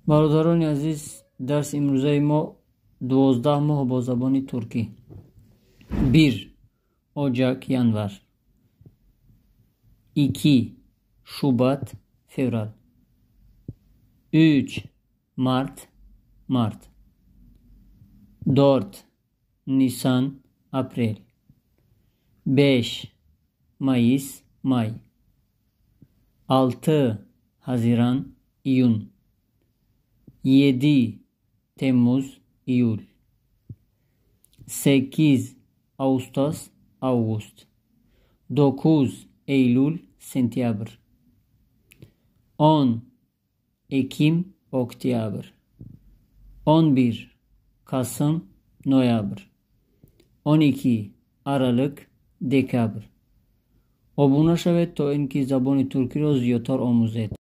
Бародарони азиз, дарси имрӯзаи мо 12 моҳ бо забони туркӣ. Bir, Ocak, январь. Iki, Şubat, февраль. Üç, Mart, март. Dört, Nisan, апрель. Beş, Mayıs, май. Altı, Haziran, июнь. Yedi, Temmuz, июль. Sekiz, Ağustos, август. 9, Eylül, сентябрь. 10, Ekim, октябрь. 11, Kasım, ноябрь. 12, Aralık, декабрь. Обуна шавед, то ин ки забони туркиро зиёдтар омӯзед.